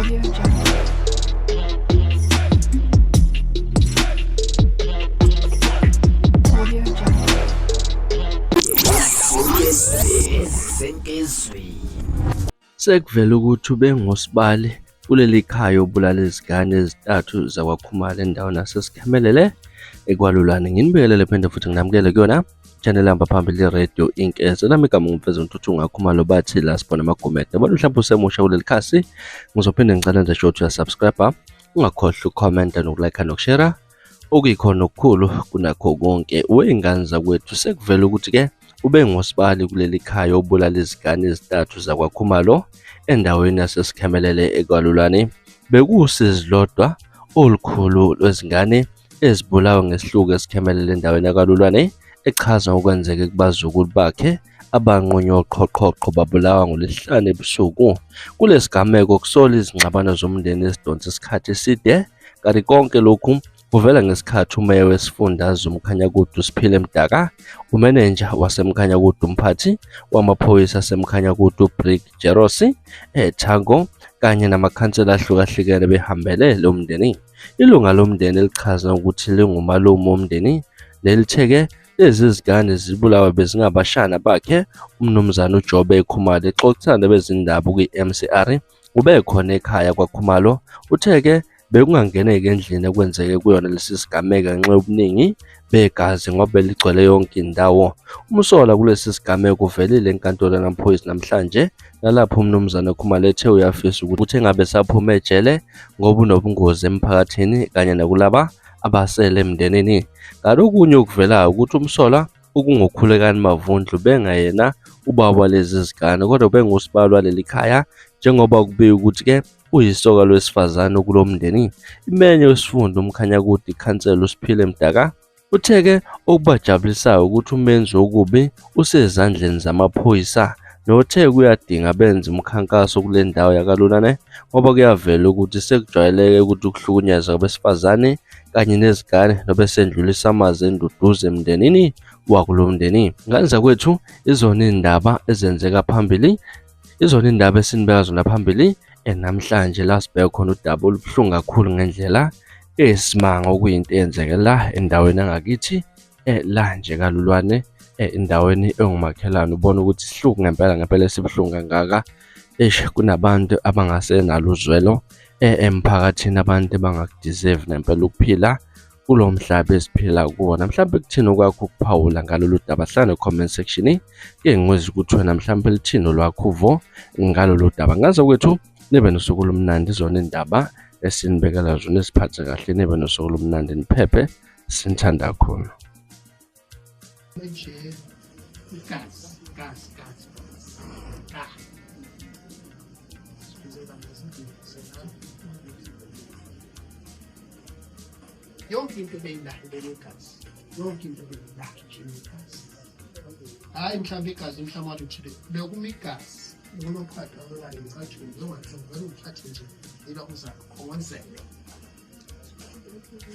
Audio Jungle. Audio Jungle. Sekuvele ukuthi ubengusibali kuleli khaya obulala izingane ezintathu zakwaKhumalo endaweni yaseSikhemelele eKwaLulwane. Nginibingelele phinde futhi nginamukele kuyona channel hamba phambili radio inkeze lami igama ngumfezi Ntuthu ngakhumalo bathi la sibona amagumede yabona mhlawumbe usemusha kuleli khasi ngizophinde ngicela nje sho ukuthi uyasubscribe ungakhohlwa ukukhomenta nokulike nokushare okuyikhona okukhulu kunakho konke wey'ngane zakwethu sekuvele ukuthi-ke ubengosibali kuleli khaya obulala izingane ezintathu zakwaKhumalo endaweni yaseSikhemelele eKwaLulane. Bekuwusizi lodwa olukhulu lwezingane ezibulawa ngesihluku eSikhemelele endaweni yakwaLulwane, echaza ngokwenzeke kubazukulu bakhe abanqunywe oqhoqhoqho babulawa ngoLwesihlanu ebusuku. Kulesigameko kusola izingxabano zomndeni ezidonsa isikhathi eside kanti konke lokhu kuvela ngesikhathi umeya wesifundazwe uMkhanyakude uSiphile Mdaka, umenenja waseMkhanyakude umphathi wamaphoyisa aseMkhanyakude uBrig Jerosi eThango kanye namakhansela ahlukahlukene behambele lo mndeni. Ilunga lomndeni elichaza ukuthi lingumalume womndeni nelithe-ke lezi zingane zibulawa bezingabashana bakhe uMnumzane uJobe Khumalo exoxisana nabezindaba kwi-MCR ubekhona ekhaya kwaKhumalo uthe-ke Bekungangeneki endlini ekwenzeke kuyona lesi sigameko ngenxa yobuningi begazi ngoba beligcwele yonke indawo. Umsolwa kulesi sigameko uvelile enkantolo yamaphoyisa namhlanje nalapho uMnumzane Khumalo ethe uyafisa ukuthi engabe esaphuma ejele ngoba unobungozi emphakathini kanye nakulaba abasele emndenini. Ngalokunye okuvelayo ukuthi umsolwa ukunguKhulekani Mavundla ubengayena ubaba walezi zigane kodwa ubengusibali waleli khaya njengoba kubikwa ukuthi-ke uyisoka lwesifazane kulo mndeni. Imenye wesifunda uMkhanyakude ikhansela uSiphile Mdaka uthe-ke okubajabulisayo ukuthi umenzi wokubi usezandleni zamaphoyisa nothe kuyadinga benze umkhankaso kule ndawo yakalunane ngoba kuyavela ukuthi sekujwayeleke ukuthi ukuhlukunyezwa kwabesifazane kanye nezingane nobesendlulisa amazwi enduduzo emndenini wakulo mndeni. Ngane zakwethu izona izindaba ezenzeka phambili izona indaba esinibeka zona phambili namhlanje la sibheke khona udaba olubuhlungu kakhulu ngendlela eyisimanga okuyinto eyenzeke la endaweni yangakithi la nje kalulwane endaweni engumakhelwane ubona ukuthi isihluku ngempela ngempela esibuhlungu kangaka eish kunabantu abangasenalo uzwelo emphakathini abantu abangakudeserve ngempela ukuphila kulo mhlaba esiphila kuwona. Mhlawumbe kuthini okwakho ukuphawula ngalolu daba? Hlala ne-comment section ke ngizwe ukuthi wena mhlawumbe lithini olwakho uvo ngalolu daba. Ngaze kwethu nibe nosuku olumnandi izona indaba esinibekela zona eziphathe kahle nibe nosuku olumnandi niphephe sinithanda kakhulu. Nje igazi gazi gazi ah yonke into beyinayo benegazi yonke into beyinayo nje negazi hhayi mhlawumbe igazi mhlawumbe waluthile bekuma igazi unoqhwada olale ngicathulo njengathi ngithathe nje ila uzakhongozele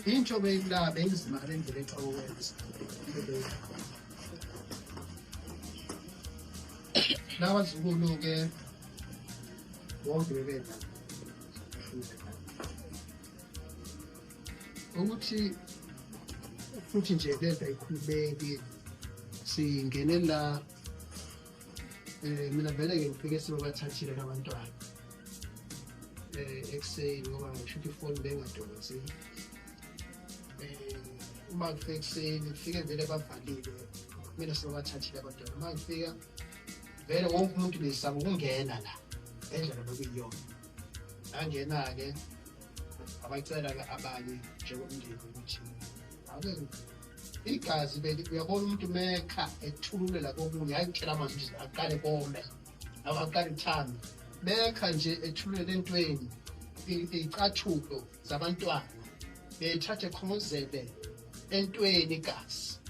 into beyila beyinzima ngale ndlela exaka ukwenza labazukulu-ke bonke bebela ukuthi futhi nje lento ayikhulumeki singene la eh mina vele ke ngifike sebathathile labantwana eh ekuseni ngoba ngisho ukuthi ifoni bengadonsi eh uma ngifika ekuseni ngifike vele bavalile mina sebathathile abantwana uma ngifika vele wonke umuntu besaba ukungena la ngendlela bekuyiyona ngangena-ke abacela-ke abanye njengomndeni ukuthi ake igazi beli uyabona umuntu mekha ethululela kokunye hayi kuthela amanzi ukuthi aqale kome aqale kuthambe bekha nje ethululela entweni iy'cathulo zabantwana bethathe khongozele entweni igazi.